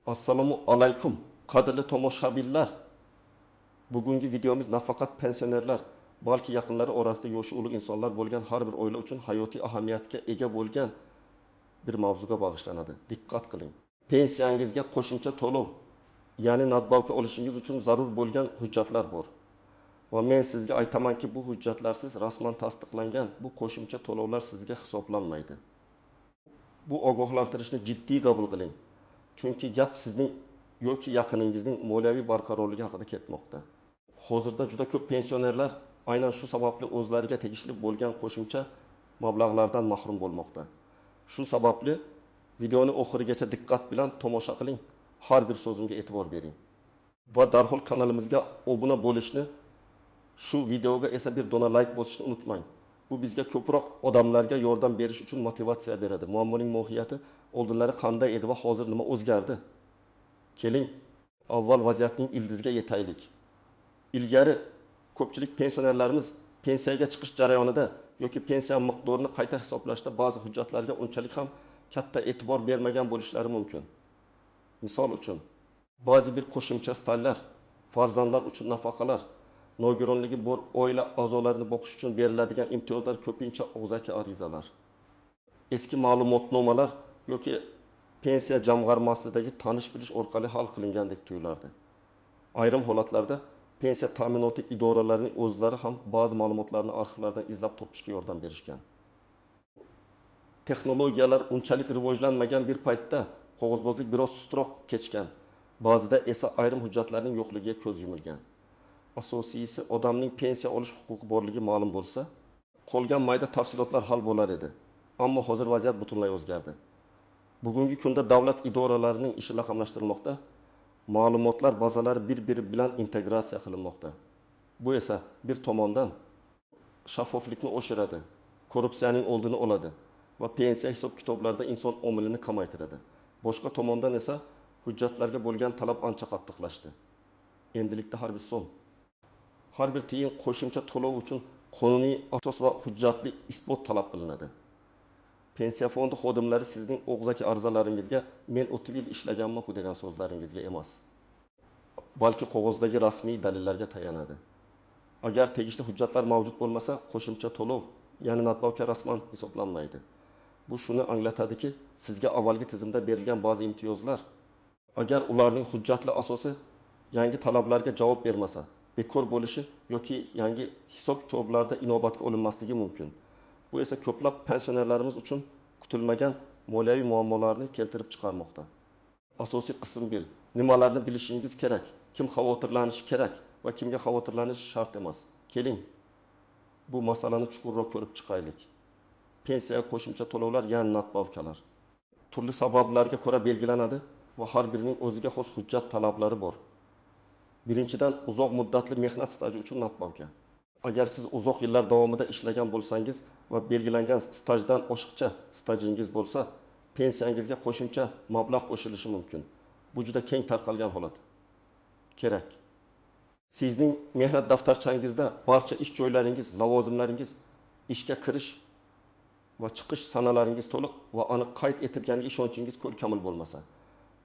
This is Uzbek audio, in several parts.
Assalomu alaykum qadrli tomoshabinlar. Bugungi videomiz nafaqat pensionerlar, balki yaqinlari orasida yoshi ulug' insonlar bo'lgan har bir oila uchun hayotiy ahamiyatga ega bo'lgan bir mavzuga bag'ishlanadi. Diqqat qiling. Pensiyangizga qo'shimcha to'lov, ya'ni nadbavka olishingiz uchun zarur bo'lgan hujjatlar bor. Va men sizga aytamanki, bu hujjatlarsiz rasman tasdiqlangan bu qo'shimcha to'lovlar sizga hisoblanmaydi. Bu ogohlantirishni jiddiy qabul qiling. Chunki gap sizning yoki yaqiningizning moliyaviy barqarorligi haqida ketmoqda. Hozirda juda ko'p pensionerlar aynan shu sababli o'zlariga tegishli bo'lgan qo'shimcha mablag'lardan mahrum bo'lmoqda. Shu sababli videoni oxirigacha diqqat bilan tomosha qiling, har bir so'zimga e'tibor bering. Va darhol kanalimizga obuna bo'lishni, shu videoga esa bir dona like bosishni unutmang. Bu bizga ko'proq odamlarga yordam berish uchun motivatsiya beradi. Muammoning mohiyati oldinlari qanday edi va hozir nima o'zgardi? Keling, avval vaziyatning ildiziga yetaylik. Ilgari ko'pchilik pensionerlarimiz pensiyaga chiqish jarayonida yoki pensiya miqdorini qayta hisoblashda ba'zi hujjatlarga unchalik ham katta e'tibor bermagan bo'lishlari mumkin. Misol uchun, ba'zi bir qo'shimcha stajlar, farzandlar uchun nafaqalar, nogironligi bor oila a'zolarini boqish uchun beriladigan imtiyozlar ko'pincha og'zaki arizalar, eski ma'lumotnomalar yoki pensiya jamg'armasidagi tanish bilish orqali hal qilingandek tuyulardi. Ayrim holatlarda pensiya ta'minoti idoralarining o'zlari ham ba'zi ma'lumotlarni arxivlardan izlab topishga yordam berishgan. Texnologiyalar unchalik rivojlanmagan bir paytda qog'ozbozlik biroz sustroq kechgan, ba'zida esa ayrim hujjatlarning yo'qligiga ko'z yumilgan. Asosiysi, odamning pensiya olish huquqi borligi ma'lum bo'lsa, qolgan mayda tafsilotlar hal bo'lar edi. Ammo hozir vaziyat butunlay o'zgardi. Bugungi kunda davlat idoralarining ishi raqamlashtirilmoqda, ma'lumotlar bazalari bir-biri bilan integratsiya qilinmoqda. Bu esa bir tomondan shaffoflikni oshiradi, korrupsiyaning oldini oladi va pensiya hisob-kitoblarida inson omilini kamaytiradi. Boshqa tomondan esa hujjatlarga bo'lgan talab ancha qattiqlashdi. Endilikda har bir so'm, har bir tiyin qo'shimcha to'lov uchun qonuniy asos va hujjatli isbot talab qilinadi. Pensiya fondi xodimlari sizning og'zaki arizalaringizga men 30 yil ishlaganman-ku degan so'zlaringizga emas, balki qog'ozdagi rasmiy dalillarga tayanadi. Agar tegishli hujjatlar mavjud bo'lmasa, qo'shimcha to'lov, ya'ni nadbavka rasman hisoblanmaydi. Bu shuni anglatadiki, sizga avvalgi tizimda berilgan ba'zi imtiyozlar, agar ularning hujjatli asosi yangi talablarga javob bermasa, bekor bo'lishi yoki yangi hisob-kitoblarda inobatga olinmasligi mumkin. Bu esa ko'plab pensionerlarimiz uchun kutilmagan moliyaviy muammolarni keltirib chiqarmoqda. Asosiy qism bil. Nimalarni bilishingiz kerak, kim xavotirlanishi kerak va kimga xavotirlanish shart emas. Keling, bu masalani chuqurroq ko'rib chiqaylik. Pensiyaga qo'shimcha to'lovlar, ya'ni nadbavkalar turli sabablarga ko'ra belgilanadi va har birining o'ziga xos hujjat talablari bor. Birinchidan, uzoq muddatli mehnat staji uchun nadbavka. Agar siz uzoq yillar davomida ishlagan bo'lsangiz va belgilangan stajdan oshiqcha stajingiz bo'lsa, pensiyangizga qo'shimcha mablag' qo'shilishi mumkin. Bu juda keng tarqalgan holat. Kerak. Sizning mehnat daftarchangizda barcha ish joylaringiz, lavozimlaringiz, ishga kirish va chiqish sanalaringiz to'liq va aniq qayd etilganiga ishonchingiz komil bo'lmasa,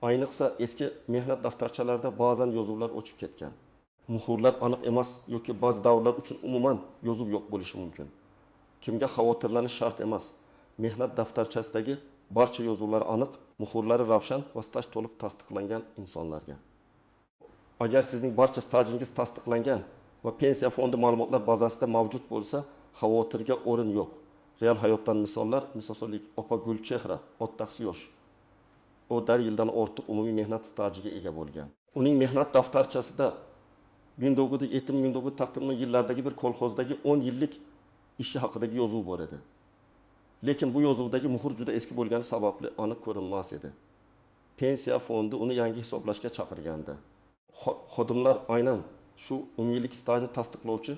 ayniqsa eski mehnat daftarchalarida ba'zan yozuvlar o'chib ketgan. Muhrlar aniq emas yoki ba'zi davrlar uchun umuman yozuv yo'q bo'lishi mumkin. Kimga xavotirlanish shart emas. Mehnat daftarchasidagi barcha yozuvlar aniq, muhrlari ravshan va staj to'liq tasdiqlangan insonlarga. Agar sizning barcha stajingiz tasdiqlangan va pensiya fondi ma'lumotlar bazasida mavjud bo'lsa, xavotirga o'rin yo'q. Real hayotdan misollar, misollik opa Gulchehra, 30 yosh. U dar yildan ortiq umumiy mehnat stajiga ega bo'lgan. Uning mehnat daftarchasida 1970-1990 yillardagi bir kolxozdagi 10 yillik ishi haqidagi yozuv bor edi. Lekin bu yozuvdagi muhr juda eski bo'lgani sababli aniq ko'rinmas edi. Pensiya fondi uni yangi hisoblashga chaqirgandi. Xodimlar aynan shu 10 yillik stajni tasdiqlovchi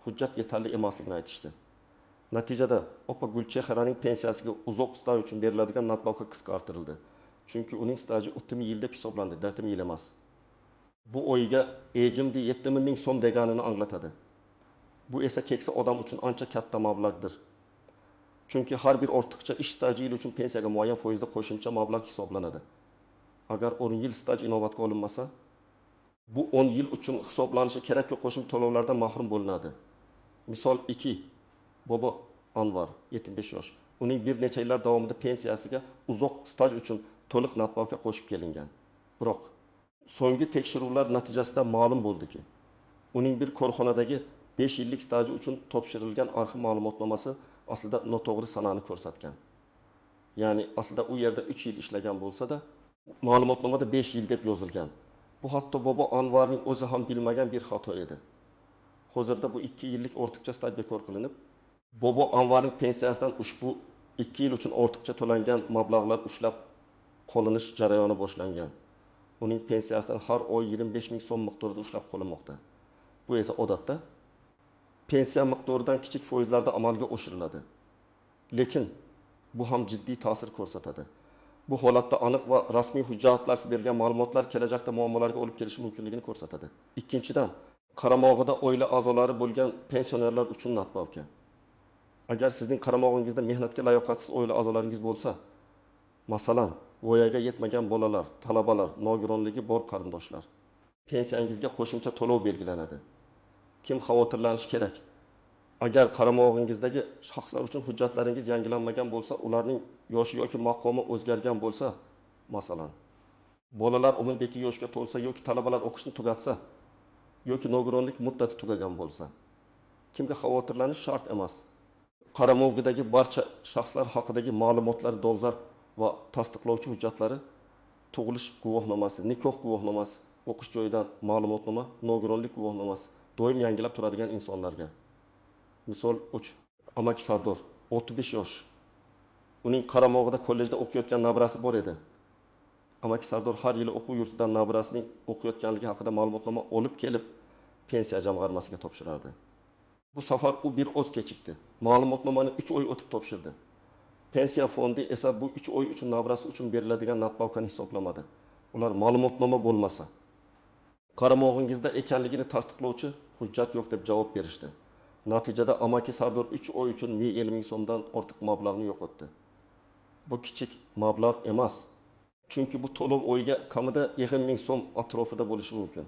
hujjat yetarli emasligini aytishdi. Natijada opa Gulchehraning pensiyasiga uzoq staj uchun beriladigan nadbavka qisqartirildi. Chunki uning staji 30 yil deb hisoblandi, 4 yil emas. Bu oyiga ejimdi 7000 so'm deganini anglatadi. Bu esa keksa odam uchun ancha katta mablag'dir. Chunki har bir ortiqcha ish staji yil uchun pensiyaga muayyan foizda qo'shimcha mablag' hisoblanadi. Agar 10 yil staj inobatga olinmasa, bu 10 yil uchun hisoblanishi kerakki qo'shimcha to'lovlardan mahrum bo'linadi. Misol 2. Bobo Anvar, 75 yosh. Uning bir necha yillar davomida pensiyasiga uzoq staj uchun to'liq nadbavka qo'shib kelingan. Biroq so'nggi tekshiruvlar natijasida ma'lum bo'ldiki, uning bir korxonadagi 5 yillik staji uchun topshirilgan arxiv ma'lumotnomasi aslida noto'g'ri sanani ko'rsatgan. Ya'ni aslida u yerda 3 yil ishlagan bo'lsa-da, ma'lumotnomada 5 yil deb yozilgan. Bu hatto Bobo Anvarning o'zi ham bilmagan bir xato edi. Hozirda bu 2 yillik ortiqcha staj bekor qilinib, Bobo Anvarning pensiyasidan ushbu 2 yil uchun ortiqcha to'langan mablag'lar ushlab qolinish jarayoni boshlangan. Uning pensiyasidan har oy 25 ming so'm miqdorida ushlab qolinmoqda. Bu esa odatda pensiya miqdoridan kichik foizlarda amalga oshiriladi. Lekin bu ham jiddiy ta'sir ko'rsatadi. Bu holatda aniq va rasmiy hujjatlarsiz berilgan ma'lumotlar kelajakda muammolarga olib kelishi mumkinligini ko'rsatadi. Ikkinchidan, qaramog'ida oila a'zolari bo'lgan pensionerlar uchun nadbavka. Agar sizning qaramog'ingizda mehnatga layoqatsiz oila a'zolaringiz bo'lsa, masalan, voyaga yetmagan bolalar, talabalar, nogironligi bor qarindoshlar, pensiyangizga qo'shimcha to'lov belgilanadi. Kim xavotirlanishi kerak? Agar qaramog'ingizdagi shaxslar uchun hujjatlaringiz yangilanmagan bo'lsa, ularning yoshi yoki maqomi o'zgargan bo'lsa, masalan, bolalar 12 yoshga to'lsa yoki talabalar o'qishni tugatsa yoki nogironlik muddati tugagan bo'lsa, kimga xavotirlanish shart emas. Qaramog'idagi barcha shaxslar haqidagi ma'lumotlar dolzarb va tasdiqlovchi hujjatlari tug'ilish guvohnomasi, nikoh guvohnomasi, o'qish joyidan ma'lumotnoma, nogironlik guvohnomasi doim yangilab turadigan insonlarga. Misol 3. Amaki Sardor, 35 yosh. Uning qaramog'ida kollejda o'qiyotgan nabirasi bor edi. Amaki Sardor har yili o'quv yurtidan nabirasining o'qiyotganligi haqida ma'lumotnoma olib kelib, pensiya jamg'armasiga topshirardi. Bu safar u bir oz kechikdi. Ma'lumotnomani 3 oy o'tib topshirdi. Pensiya fondi esa bu 3 oy uchun nabirasi uchun beriladigan nadbavkani hisoblamadi. Ular ma'lumotnoma bo'lmasa, qaramog'ingizda ekanligini tasdiqlovchi hujjat yo'q deb javob berishdi. Natijada amaki Sardor 3 oy uchun 1050 ming so'mdan ortiq mablag'ni yo'qotdi. Bu kichik mablag' emas. Chunki bu to'lov oyiga kamida 20 ming so'm atrofida bo'lishi mumkin.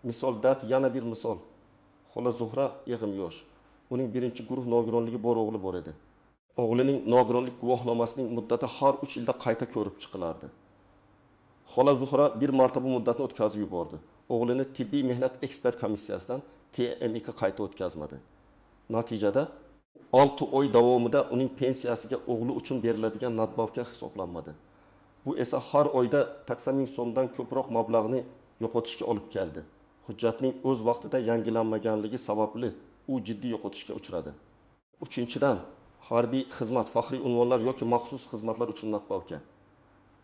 Misol dat yana bir misol. Xola Zuhra 20 yosh. Uning birinchi guruh nogironligi bor o'g'li bor edi. O'g'lining nogironlik guvohnomasining muddati har 3 yilda qayta ko'rib chiqilardi. Xola Zuhra bir marta bu muddatni o'tkazib yubordi. O'g'lini tibbiy mehnat ekspert komissiyasidan TMIga qayta o'tkazmadi. Natijada 6 oy davomida uning pensiyasiga o'g'li uchun beriladigan nadbavka hisoblanmadi. Bu esa har oyda 80 ming so'mdan ko'proq mablag'ni yo'qotishga olib keldi. Hujjatning o'z vaqtida yangilanmaganligi sababli u jiddiy yo'qotishga uchradi. Uchinchidan, harbiy xizmat, faxriy unvonlar yoki maxsus xizmatlar uchun nadbavka.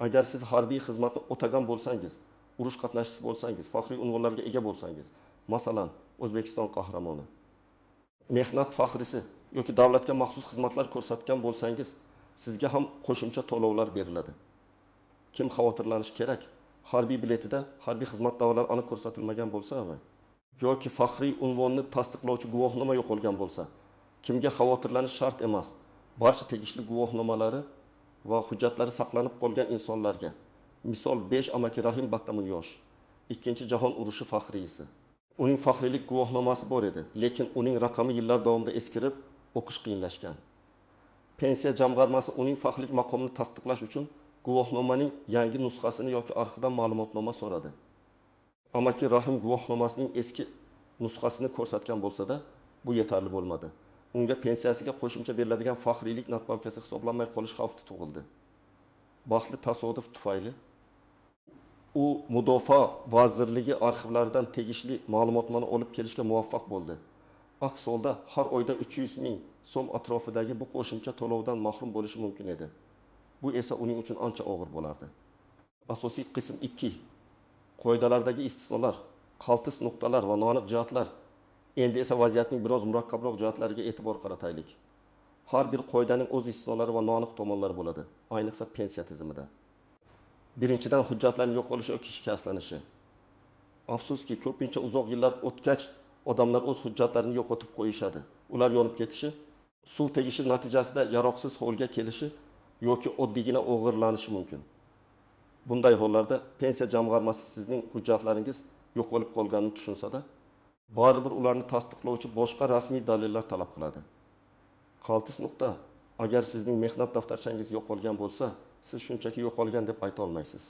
Agar siz harbiy xizmatni o'tagan bo'lsangiz, urush qatnashchisi bo'lsangiz, faxriy unvonlarga ega bo'lsangiz, masalan, O'zbekiston qahramoni, mehnat faxrisi yoki davlatga maxsus xizmatlar ko'rsatgan bo'lsangiz, sizga ham qo'shimcha to'lovlar beriladi. Kim xavotirlanishi kerak? Harbiy biletida harbiy xizmat davrlari aniq ko'rsatilmagan bo'lsa va yoki faxriy unvonni tasdiqlovchi guvohnoma yo'qolgan bo'lsa, kimga xavotirlanish shart emas. Barcha tegishli guvohnomalari va hujjatlari saqlanib qolgan insonlarga. Misol 5. Amaki Rahim Baktamun yosh, 2-chi jahon urushi faxriysi. Uning faxriylik guvohnomasi bor edi, lekin uning raqami yillar davomida eskirib, o'qish qiyinlashgan. Pensiya jamg'armasi uning faxriylik maqomini tasdiqlash uchun guvohnomaning yangi nusxasini yoki arxivdan ma'lumotnoma so'radi. Amaki Rahim guvohnomasining eski nusxasini ko'rsatgan bo'lsa-da, bu yetarli bo'lmadi. Unga pensiyasiga qo'shimcha beriladigan faxriylik nadbavkasi hisoblanmay qolish xavfi tug'ildi. Baxtli tasodif tufayli u Mudofaa vazirligi arxivlaridan tegishli ma'lumotnomani olib kelishga muvaffaq bo'ldi. Aks holda har oyda 300 ming so'm atrofidagi bu qo'shimcha to'lovdan mahrum bo'lishi mumkin edi. Bu esa uning uchun ancha og'ir bo'lardi. Asosiy qism 2. Qoidalardagi istisnolar, qaltis nuqtalar va noaniq jihatlar. Endi esa vaziyatning biroz murakkabroq jihatlariga e'tibor qarataylik. Har bir qoidaning o'z istisnolari va noaniq tomonlari bo'ladi, ayniqsa pensiya tizimida. Birinchidan, hujjatlarning yo'qolishi yoki shikastlanishi. Afsuski, ko'pincha uzoq yillar o'tgach odamlar o'z hujjatlarini yo'qotib qo'yishadi. Ular yonib ketishi, suv tegishi natijasida yaroqsiz holga kelishi yoki oddiygina o'g'irlanishi mumkin. Bunday hollarda pensiya jamg'armasi sizning hujjatlaringiz yo'qolib qolganini tushunsa-da, baribir ularni tasdiqlovchi boshqa rasmiy dalillar talab qiladi. Qaltis nuqta: agar sizning mehnat daftarchangiz yo'qolgan bo'lsa, siz shunchaki yo'qolgan deb ayta olmaysiz.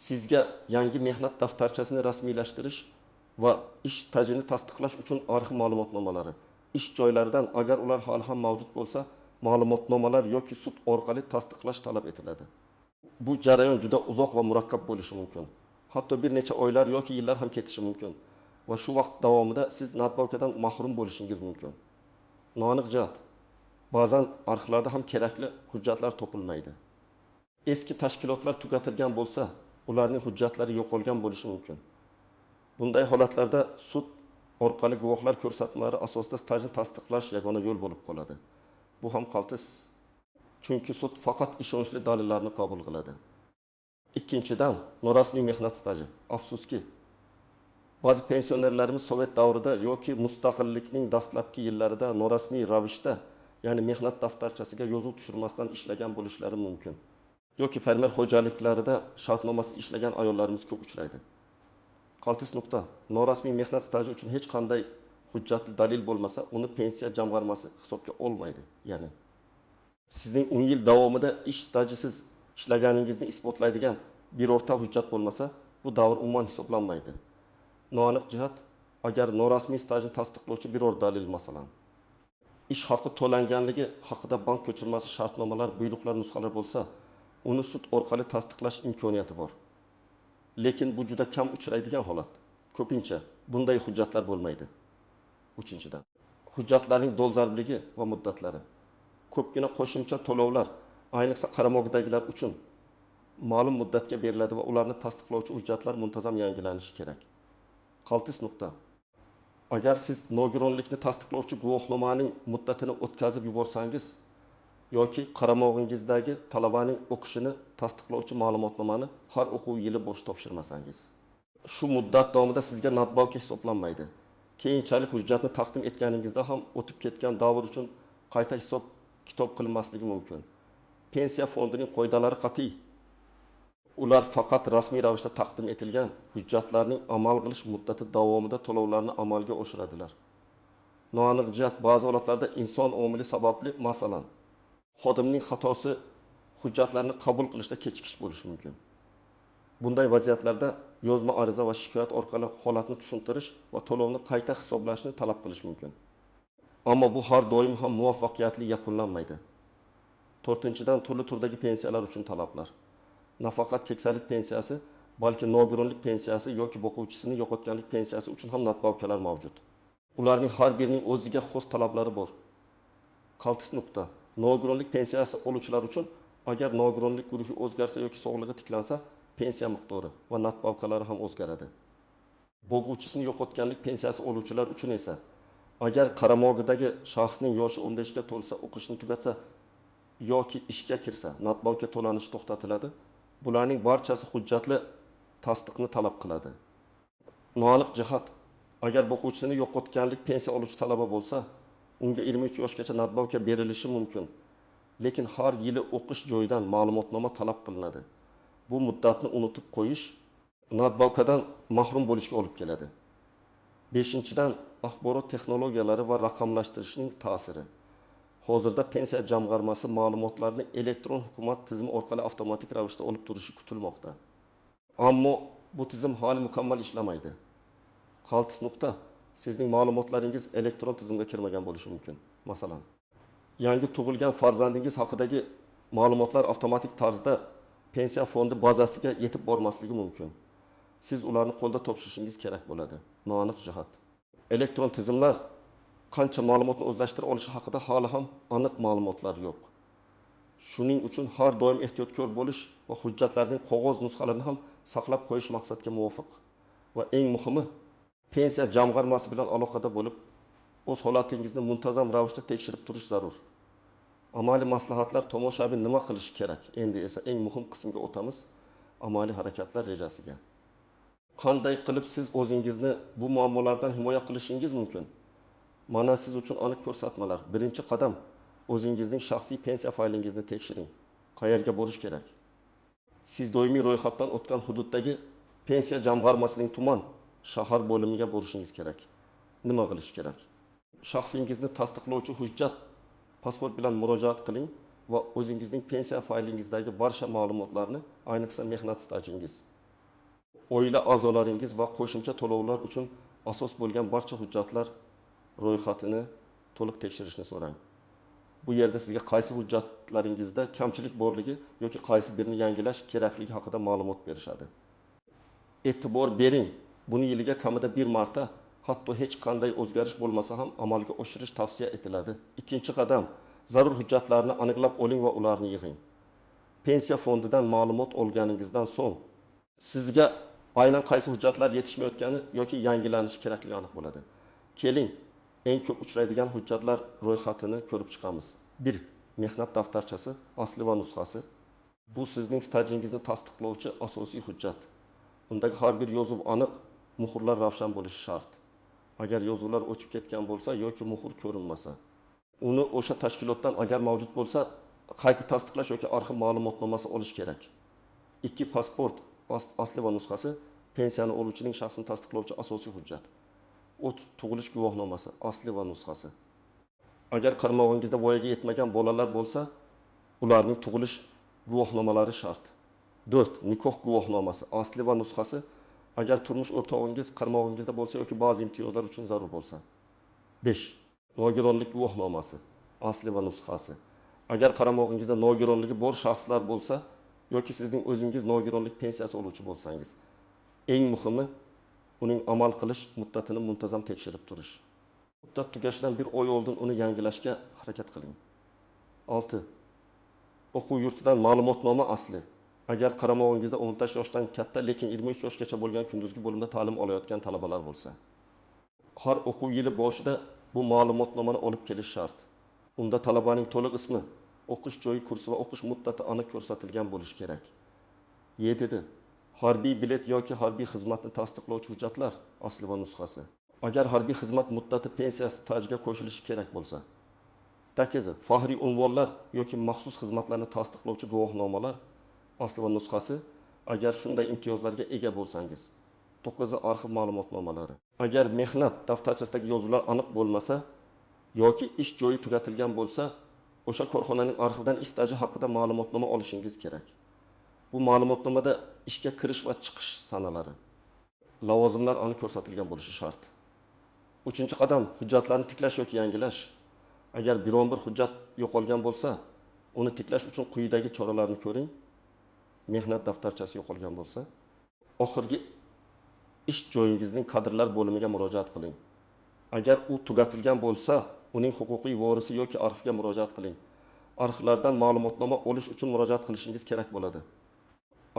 Sizga yangi mehnat daftarchasini rasmiylashtirish va ish stajini tasdiqlash uchun arxiv ma'lumotnomalari, ish joylaridan agar ular hali ham mavjud bo'lsa, ma'lumotnomalar yoki sud orqali tasdiqlash talab etiladi. Bu jarayon juda uzoq va murakkab bo'lishi mumkin. Hatto bir necha oylar yoki yillar ham ketishi mumkin va shu vaqt davomida siz nadbavkadan mahrum bo'lishingiz mumkin. Noaniq jihat: ba'zan arxivlarda ham kerakli hujjatlar topilmaydi. Eski tashkilotlar tugatilgan bo'lsa, ularning hujjatlari yo'qolgan bo'lishi mumkin. Bunday holatlarda sud orqali guvohlar ko'rsatmalari asosida stajni tasdiqlash yagona yo'l bo'lib qoladi. Bu ham qaltis, chunki sud faqat ishonchli dalillarni qabul qiladi. Ikkinchidan, norasmiy mehnat staji. Afsuski, ba'zi pensionerlarimiz sovet davrida yoki mustaqillikning dastlabki yillarida norasmiy ravishda, ya'ni mehnat daftarchasiga yozuv tushirmasdan ishlagan bo'lishlari mumkin. Yoki fermer xo'jaliklarida shartnomasiz ishlagan ayollarimiz ko'p uchraydi. Qaltis nuqta: norasmiy mehnat staji uchun hech qanday hujjatli dalil bo'lmasa, uni pensiya jamg'armasi hisobga olmaydi. Ya'ni sizning 10 yil davomida ish stajisiz ishlaganingizni isbotlaydigan birorta hujjat bo'lmasa, bu davr umuman hisoblanmaydi. Noaniq jihat: agar norasmiy stajni tasdiqlovchi biror dalil, masalan, ish haqi to'langanligi haqida bank ko'chirmasi, shartnomalar, buyruqlar nusxalari bo'lsa, uni sud orqali tasdiqlash imkoniyati bor. Lekin bu juda kam uchraydigan holat. Ko'pincha bunday hujjatlar bo'lmaydi. Uchinchidan, hujjatlarning dolzarbligi va muddatlari. Ko'pgina qo'shimcha to'lovlar, ayniqsa qaramog'idagilar uchun ma'lum muddatga beriladi va ularni tasdiqlovchi hujjatlar muntazam yangilanishi kerak. Qaltis nuqta: agar siz nogironlikni tasdiqlovchi guvohnomaning muddatini o'tkazib yuborsangiz yoki qaramog'ingizdagi talabaning o'qishini tasdiqlovchi ma'lumotnomani har o'quv yili bosh topshirmasangiz, shu muddat davomida sizga nadbavka hisoblanmaydi. Keyinchalik hujjatni taqdim etganingizda ham o'tib ketgan davr uchun qayta hisob kitob qilinmasligi mumkin. Pensiya fondining qoidalari qat'iy. Ular faqat rasmiy ravishda taqdim etilgan hujjatlarning amal qilish muddati davomida to'lovlarni amalga oshiradilar. Noaniq jihat: ba'zi holatlarda inson omili sababli, masalan, xodimning xatosi hujjatlarni qabul qilishda kechikish bo'lishi mumkin. Bunday vaziyatlarda yozma ariza va shikoyat orqali holatni tushuntirish va to'lovni qayta hisoblashni talab qilish mumkin. Ammo bu har doim ham muvaffaqiyatli yakunlanmaydi. To'rtinchidan, turli turdagi pensiyalar uchun talablar. Nafaqat keksalik pensiyasi, balki nogironlik pensiyasi yoki boquvchisini yo'qotganlik pensiyasi uchun ham nadbavkalar mavjud. Ularning har birining o'ziga xos talablari bor. Qaltis nuqta: nogironlik pensiyasi oluvchilar uchun agar nogironlik guruhi o'zgarsa yoki sog'lig'i tiklansa, pensiya miqdori va nadbavkalari ham o'zgaradi. Boquvchisini yo'qotganlik pensiyasi oluvchilar uchun esa agar qaramog'idagi shaxsning yoshi 15 ga to'lsa, o'qishni tugatsa yoki ishga kirsa, nadbavka to'lanishi to'xtatiladi. Bularning barchasi hujjatli tasdiqni talab qiladi. Noaniq jihat: agar boquvchisini yo'qotganlik pensiya oluvchi talaba bo'lsa, unga 23 yoshgacha nadbavka berilishi mumkin. Lekin har yili o'qish joyidan ma'lumotnoma talab qilinadi. Bu muddatni unutib qo'yish nadbavkadan mahrum bo'lishga olib keladi. Beshinchidan, axborot texnologiyalari va raqamlashtirishning ta'siri. Hozirda pensiya jamg'armasi ma'lumotlarni elektron hukumat tizimi orqali avtomatik ravishda olib turishi kutilmoqda. Ammo bu tizim hali mukammal ishlamaydi. Qaltis nuqta: sizning ma'lumotlaringiz elektron tizimga kirmagan bo'lishi mumkin. Masalan, yangi tug'ilgan farzandingiz haqidagi ma'lumotlar avtomatik tarzda pensiya fondi bazasiga yetib bormasligi mumkin. Siz ularni qo'lda topshirishingiz kerak bo'ladi. Noaniq jihat: elektron tizimlar qancha ma'lumotni o'zlashtira olishi haqida hali ham aniq ma'lumotlar yo'q. Shuning uchun har doim ehtiyotkor bo'lish va hujjatlarning qog'oz nusxalarini ham saqlab qo'yish maqsadga muvofiq. Va eng muhimi, pensiya jamg'armasi bilan aloqada bo'lib, o'z holatingizni muntazam ravishda tekshirib turish zarur. Amaliy maslahatlar: tomoshabin nima qilishi kerak? Endi esa eng muhim qismga o'tamiz, amaliy harakatlar rejasiga. Qanday qilib siz o'zingizni bu muammolardan himoya qilishingiz mumkin? Mana siz uchun aniq ko'rsatmalar. Birinchi qadam: o'zingizning shaxsiy pensiya faylingizni tekshiring. Qayerga borish kerak? Siz doimiy ro'yxatdan o'tgan hududdagi Pensiya jamg'armasining tuman, shahar bo'limiga borishingiz kerak. Nima qilish kerak? Shaxsingizni tasdiqlovchi hujjat, pasport bilan murojaat qiling va o'zingizning pensiya faylingizdagi barcha ma'lumotlarni, ayniqsa mehnat stajingiz, oila a'zolaringiz va qo'shimcha to'lovlar uchun asos bo'lgan barcha hujjatlar ro'yxatini to'liq tekshirishni so'rang. Bu yerda sizga qaysi hujjatlaringizda kamchilik borligi yoki qaysi birini yangilash kerakligi haqida ma'lumot berishadi. E'tibor bering, buni yiliga kamida bir marta, hatto hech qanday o'zgarish bo'lmasa ham amalga oshirish tavsiya etiladi. Ikkinchi qadam, zarur hujjatlarni aniqlab oling va ularni yig'ing. Pensiya fondidan ma'lumot olganingizdan so'ng sizga aynan qaysi hujjatlar yetishmayotgani yoki yangilanishi kerakligi aniq bo'ladi. Keling, eng ko'p uchraydigan hujjatlar ro'yxatini ko'rib chiqamiz. 1. Mehnat daftarchasi, asli va nusxasi. Bu sizning stajingizni tasdiqlovchi asosiy hujjat. Undagi har bir yozuv aniq, muhrlar ravshan bo'lishi shart. Agar yozuvlar o'chib ketgan bo'lsa yoki muhr ko'rinmasa, uni o'sha tashkilotdan agar mavjud bo'lsa, qayta tasdiqlash yoki arxiv ma'lumotnomasi olish kerak. 2. Pasport asli va nusxasi, pensiyani oluvchining shaxsini tasdiqlovchi asosiy hujjat. Tug'ilish guvohnomasi asli va nusxasi. Agar qaramog'ingizda voyaga yetmagan bolalar bo'lsa, ularning tug'ilish guvohnomalari shart. 4. Nikoh guvohnomasi asli va nusxasi, agar turmush o'rtog'ingiz qaramog'ingizda bo'lsa yoki ba'zi imtiyozlar uchun zarur bo'lsa. 5. Nogironlik guvohnomasi asli va nusxasi. Agar qaramog'ingizda nogironligi bor shaxslar bo'lsa yoki sizning o'zingiz nogironlik pensiyasi oluvchi bo'lsangiz, eng muhimi uning amal qilish muddatini muntazam tekshirib turish. Muddat tugashidan bir oy oldin uni yangilashga harakat qiling. 6. O'quv yurtidan ma'lumotnoma asli. Agar qaramog'ingizda 18 yoshdan katta, lekin 23 yoshgacha bo'lgan kunduzgi bo'limda ta'lim olayotgan talabalar bo'lsa, har o'quv yili boshida bu ma'lumotnomani olib kelish shart. Unda talabaning to'liq ismi, o'qish joyi, kursi va o'qish muddati aniq ko'rsatilgan bo'lishi kerak. 7. Harbiy bilet yoki harbiy xizmatni tasdiqlovchi hujjatlar asli va nusxasi. Agar harbiy xizmat muddati pensiya stajiga qo'shilishi kerak bo'lsa. 8. Faxriy unvonlar yoki maxsus xizmatlarni tasdiqlovchi guvohnomalar asli va nusxasi, agar shunday imtiyozlarga ega bo'lsangiz. 9. Arxiv ma'lumotnomalari. Agar mehnat daftarchasidagi yozuvlar aniq bo'lmasa yoki ish joyi tugatilgan bo'lsa, o'sha korxonaning arxividan ish staji haqida ma'lumotnoma olishingiz kerak. Bu ma'lumotnomada ishga kirish va chiqish sanalari, lavozimlar aniq ko'rsatilgan bo'lishi shart. 3-qadam, hujjatlarni tiklash yoki yangilash. Agar biron bir hujjat yo'qolgan bo'lsa, uni tiklash uchun quyidagi choralarni ko'ring. Mehnat daftarchasi yo'qolgan bo'lsa, oxirgi ish joyingizning kadrlar bo'limiga murojaat qiling. Agar u tugatilgan bo'lsa, uning huquqiy vorisi yoki arxivga murojaat qiling. Arxivlardan ma'lumotnoma olish uchun murojaat qilishingiz kerak bo'ladi.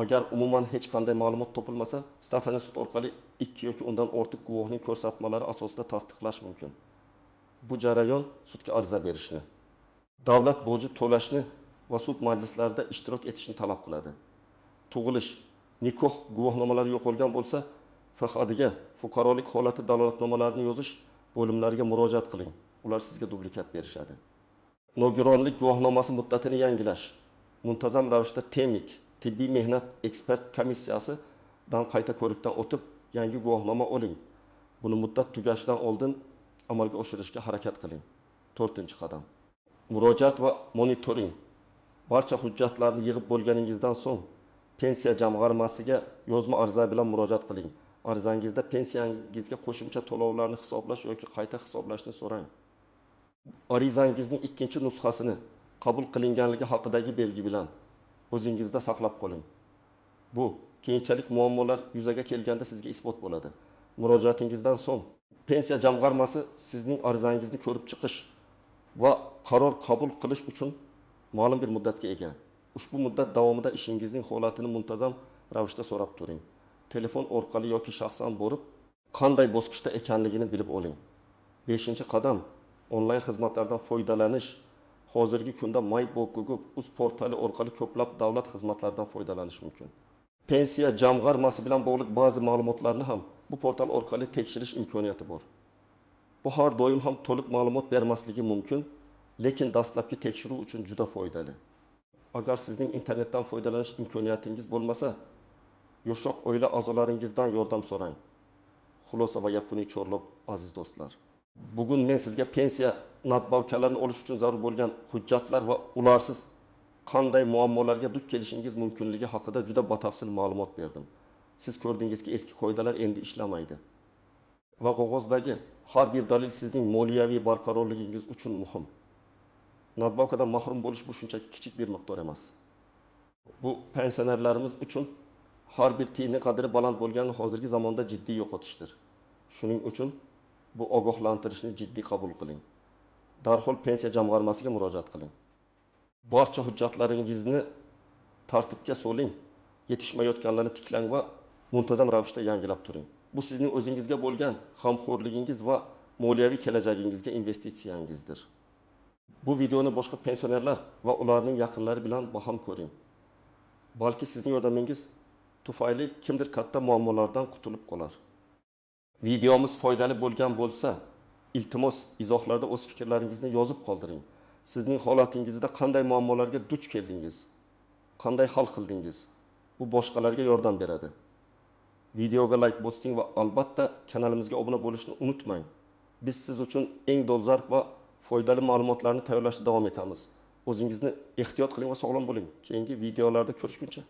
Agar umuman hech qanday ma'lumot topilmasa, statani sud orqali 2 yoki undan ortiq guvohning ko'rsatmalari asosida tasdiqlash mumkin. Bu jarayon sudga ariza berishni, davlat boji to'lashni va sud majlislarida ishtirok etishni talab qiladi. Tug'ilish, nikoh guvohnomalari yo'qolgan bo'lsa, FHDga, fuqarolik holati dalolatnomalarini yozish bo'limlariga murojaat qiling. Ular sizga dublikat berishadi. Nogironlik guvohnomasi muddatini yangilash. Muntazam ravishda TEMIK, tibbiy mehnat ekspert komissiyasidan qayta ko'rikdan o'tib, yangi guvohnoma oling. Buni muddat tugashidan oldin amalga oshirishga harakat qiling. 4-qadam. Murojaat va monitoring. Barcha hujjatlarni yig'ib bo'lganingizdan so'ng pensiya jamg'armasiga yozma ariza bilan murojaat qiling. Arizangizda pensiyangizga qo'shimcha to'lovlarni hisoblash yoki qayta hisoblashni so'rang. Arizangizning ikkinchi nusxasini qabul qilinganligi haqidagi belgi bilan o'zingizda saqlab qoling. Bu keyinchalik muammolar yuzaga kelganda sizga isbot bo'ladi. Murojaatingizdan so'ng pensiya jamg'armasi sizning arizangizni ko'rib chiqish va qaror qabul qilish uchun ma'lum bir muddatga ega. Ushbu muddat davomida ishingizning holatini muntazam ravishda so'rab turing. Telefon orqali yoki shaxsan borib, qanday bosqichda ekanligini bilib oling. 5-qadam, onlayn xizmatlardan foydalanish. Hozirgi kunda my.gov.uz portali orqali ko'plab davlat xizmatlaridan foydalanish mumkin. Pensiya jamg'armasi bilan bog'liq ba'zi ma'lumotlarni ham bu portal orqali tekshirish imkoniyati bor. Bu har doim ham to'liq ma'lumot bermasligi mumkin, lekin dastlabki tekshiruv uchun juda foydali. Agar sizning internetdan foydalanish imkoniyatingiz bo'lmasa, yoshroq oila a'zolaringizdan yordam so'rang. Xulosa va yakuniy chorlov, aziz do'stlar. Bugun men sizga pensiya надбавка larini olish uchun zarur bo'lgan hujjatlar va ularsiz qanday muammolarga duch kelishingiz mumkinligi haqida juda batafsil ma'lumot berdim. Siz ko'rdingizki, eski qoidalar endi ishlamaydi. Va qog'ozdagi har bir dalil sizning moliyaviy barqarorligingiz uchun muhim. Надбавка dan mahrum bo'lish bu shunchaki kichik bir miqdor emas. Bu pensionerlarimiz uchun har bir tiyinning qadri baland bo'lgan hozirgi zamonda jiddiy yo'qotishdir. Shuning uchun bu ogohlantirishni jiddiy qabul qiling. Darhol pensiya jamg'armasiga murojaat qiling. Barcha hujjatlaringizni tartibga soling, yetishmayotganlarni tiklang va muntazam ravishda yangilab turing. Bu sizning o'zingizga bo'lgan g'amxo'rligingiz va moliyaviy kelajagingizga investitsiyangizdir. Bu videoni boshqa pensionerlar va ularning yaqinlari bilan baham ko'ring. Balki sizning yordamingiz tufayli kimdir katta muammolardan qutulib qolar. Videomiz foydali bo'lgan bo'lsa, iltimos izohlarda o'z fikrlaringizni yozib qoldiring. Sizning holatingizda qanday muammolarga duch keldingiz? Qanday hal qildingiz? Bu boshqalarga yordam beradi. Videoga like bosing va albatta kanalimizga obuna bo'lishni unutmang. Biz siz uchun eng dolzarb va foydali ma'lumotlarni tayyorlashda davom etamiz. O'zingizni ehtiyot qiling va sog'lom bo'ling. Keyingi videolarda ko'rishguncha.